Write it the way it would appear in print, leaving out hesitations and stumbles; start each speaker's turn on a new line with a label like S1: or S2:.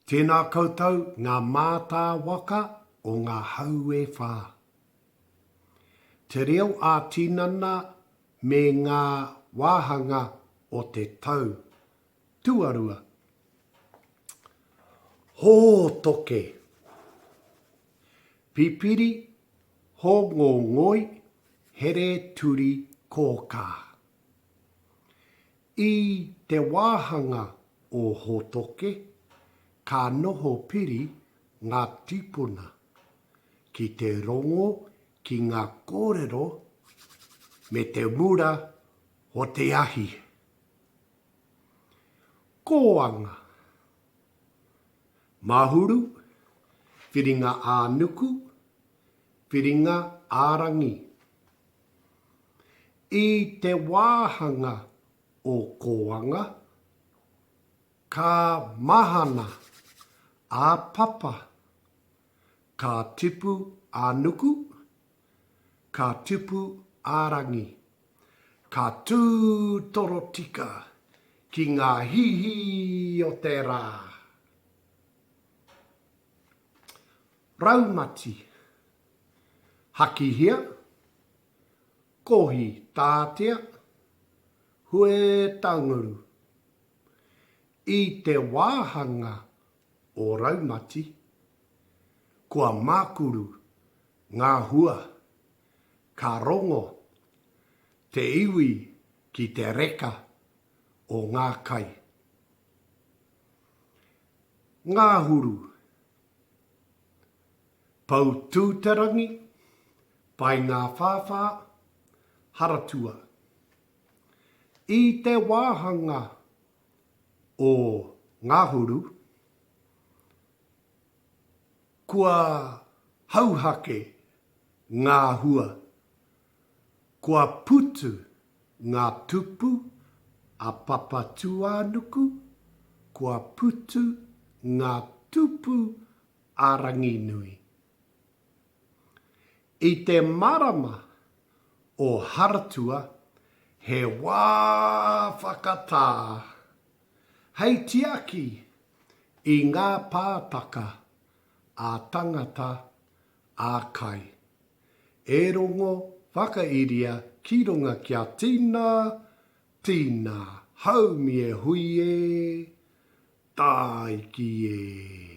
S1: Tēnā koutou ngā mātā waka o ngā hau e whā. Te reo ā-tinana me ngā wāhanga o te tau tuarua. Hōtoke. Pipiri, hōngongoi, here turi kōkā. I te wāhanga o Hōtoke, ka noho piri ngā tīpuna ki te rongo ki ngā kōrero me te mura o te ahi. Kōanga. Mahuru, whiringa ā-nuku, whiringa ā-rangi. I te wāhanga o Kōanga, ka mahana ā-papa, ka tipu ā-nuku, ka tipu ā-rangi, ka tū torotika ki ngā hīhī o te rā. Raumati. Hakihia, Kohi tātea, hue tanguru. I te wāhanga o Raumati, kua mākuru ngā hua, ka rongo te iwi ki te reka o ngā kai. Ngahuru. Poutūterangi, Paengawhāwhā, Haratua. I te wāhanga o Ngahuru, kua hauhake ngā hua, kua putu ngā tupu a Papatūānuku, kua putu ngā tupu a Ranginui. I te marama o Haratua he wā whakatā hei tiaki i ngā pātaka ā-tangata, ā-kai. E rongo whakairia ki runga kia tina, tina, haumi e hui e, tāiki e.